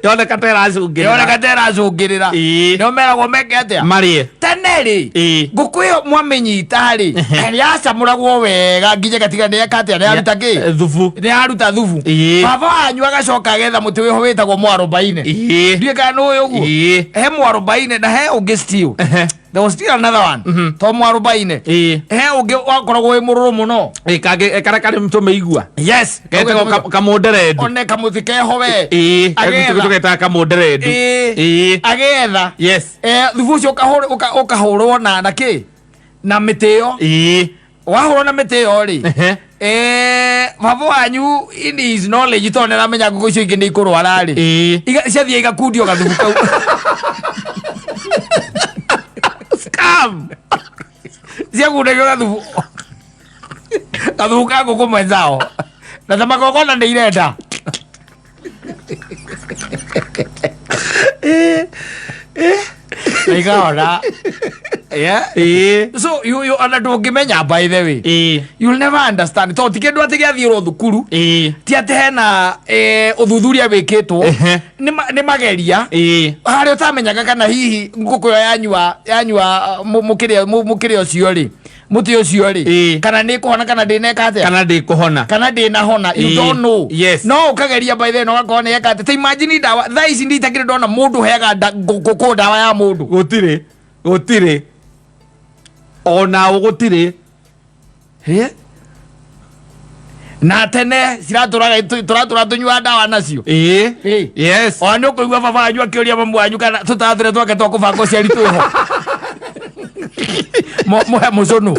Yoneka ta ĩracũngĩrĩra. Yoneka ta ĩracũngĩrĩra. Nĩo meragwo meke atĩa? Marĩe. Tene rĩ, Ĩĩ. ngũkũ ĩyo mwamĩnyita rĩ, yacamũragwo wega nginya ĩgatiga nĩ yeka atĩa, nĩ yaruta kĩ? Thubu. Nĩ yaruta thubu. Baba wanyu agacoka agetha mũtĩ wĩho wĩtagwo mwarobaine. Ndiũĩ kana nĩ ũĩ ũguo. He mwarobaine na he ũngĩ still. There was still another one. To mwarobaine. He ũngĩ wakoragwo wĩ mũrũrũ mũno. Ĩĩ, kangĩ karĩa karĩ tũmĩigua. Yes. Getagwo kamũnderendu. One kamũtĩ keho we. Agetha. Tũgetaga kamũnderendu. Agetha. Yes. Thubu ũcio ũkahũrwo na kĩ? Na mĩtĩ ĩyo. Wahũrwo na mĩtĩ ĩyo rĩ, baba wanyu in his knowledge tondũ nĩaramenya ngũkũ icio ingĩ nĩ ikũrwara rĩ, ciathiĩ igakundio gathubu kau. Scam. Ciakundagio gathubu. Gathubu ka ngũkũ mwenzao. Na ta magongona nĩ irenda. Na ikahona. Yeah. So you ona ndũngĩmenya, by the way. You'll never understand. Tondũ ti kĩndũ atĩ gĩathiĩrwo thukuru. Ti atĩ hena ũthuthuria wĩkĩtwo. Nĩ mageria. Harĩa ũtamenyaga kana hihi ngũkũ ĩyo yanyua mũkĩrĩa ũcio rĩ, mũtĩ ũcio rĩ, kana nĩ kũhona kana ndĩneka atĩa. Kana ndĩkũhona. Kana ndĩnahona, you don't know. No ũkageria, by the way, na ũgakorwo nĩ eka atĩ. Ta imagine ndawa thaa ici, nditakĩrĩ ndona mũndũ ũheaga ngũkũ ndawa ya mũndũ. Gũtirĩ. Gũtirĩ. Ona ũ gũtirĩ. Na tene ciratũraga tũratũra tũnyua ndawa nacio. Ona nĩ ũkũigua baba wanyu akĩũria mamu wanyu kana tũtatũre twake twa kũbanga ũciari twĩho. Mũhe mũcũnũ.